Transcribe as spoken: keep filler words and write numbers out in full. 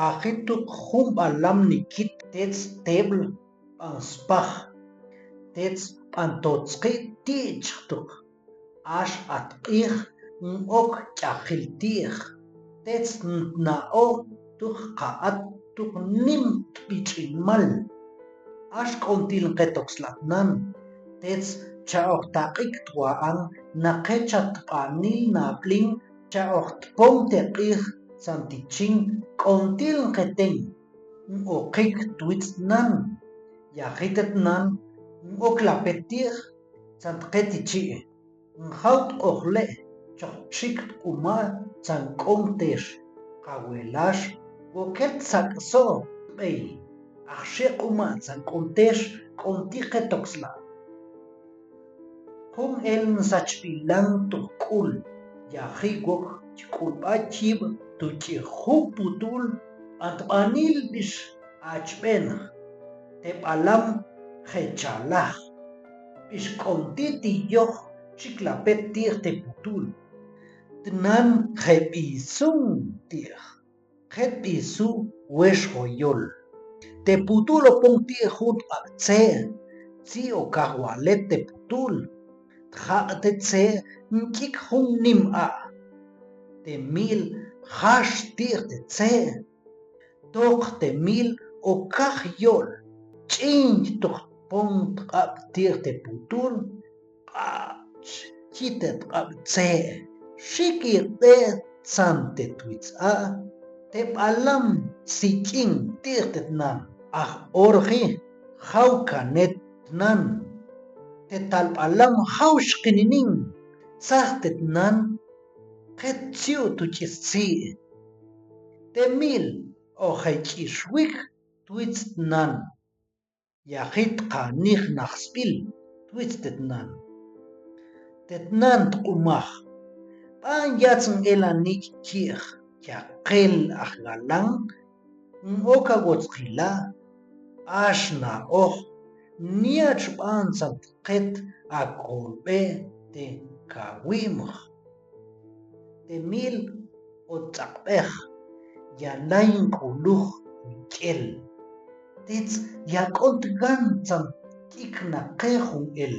Aji tuq jun b'alam nikit tetz teb'l b'an spaj, tetz b'an totski' ti'chj tuq. Ax at q'ij n-ok k'ajil ti'j, tetz ntna'o tuq qa at tuq nim tb'itx'inmal. Ax k'ontil nqe tok sla' tnan, tetz cha'oj taq'ik twa'an naqe chatb'anil nab'lin cha'oj tpon te q'ij, tzan ti chin k'ontil nqeten n-okik twitz tnan. Yaji te tnan n-ok lapet ti'j, tzan tqe ti chi'. Njaw tq'ojle' choj txik tq'uma' tzan k'on tex, kawelax woket tzak'so' tb'ey, ax xe q'uma' tzan k'on tex k'onti qe tok sla'. Jun el nsachb'ilan tuj k'ul, yaji wok k'ulb'a yib' tu' k'ijub' putul, b'antb'anil b'ix achb'enj, te b'alam je chalaj, b'ix k'onti ti yoj txik lapet ti'j te putul. Tnan je b'isun ti'j, je tb'isu' wex joyol. Te putul opon ti'j jun tq'ab' tze', tzi' okaj walet te putul. Tjaq' te tze' nk'ik jun nim a'. Te mi'l jax ti'j te tze'. Toq te mi'l okaj yo'l, ch'inch tuj tpon tq'ab' ti'j te putul. Q'ach chi te tq'ab' tze', xik iq'be' tzan te twitz a'. Te b'alam sik'in ti'j te tnan, aj orji jaw kanet tnan. Te tal b'alam jaw xkininin, tzaj te tnan, qet tziu' tu' k'is tzi'. Te mi'l oje k'ixwik twitz tnan. Yaji tqanij najsb'il twitz te tnan. Te tnan tq'umaj, b'an yatz n-elanik ki'j, yaqel aj galan n-ok awotzjila'. Ax na'oj niach b'an tzan tqet akolb'e' te kawimj. Te mi'l ot tz'aqb'ej, ya lay nk'uluj jun k'el. Tetz ya k'ot gan tzan k'iknaqe jun el.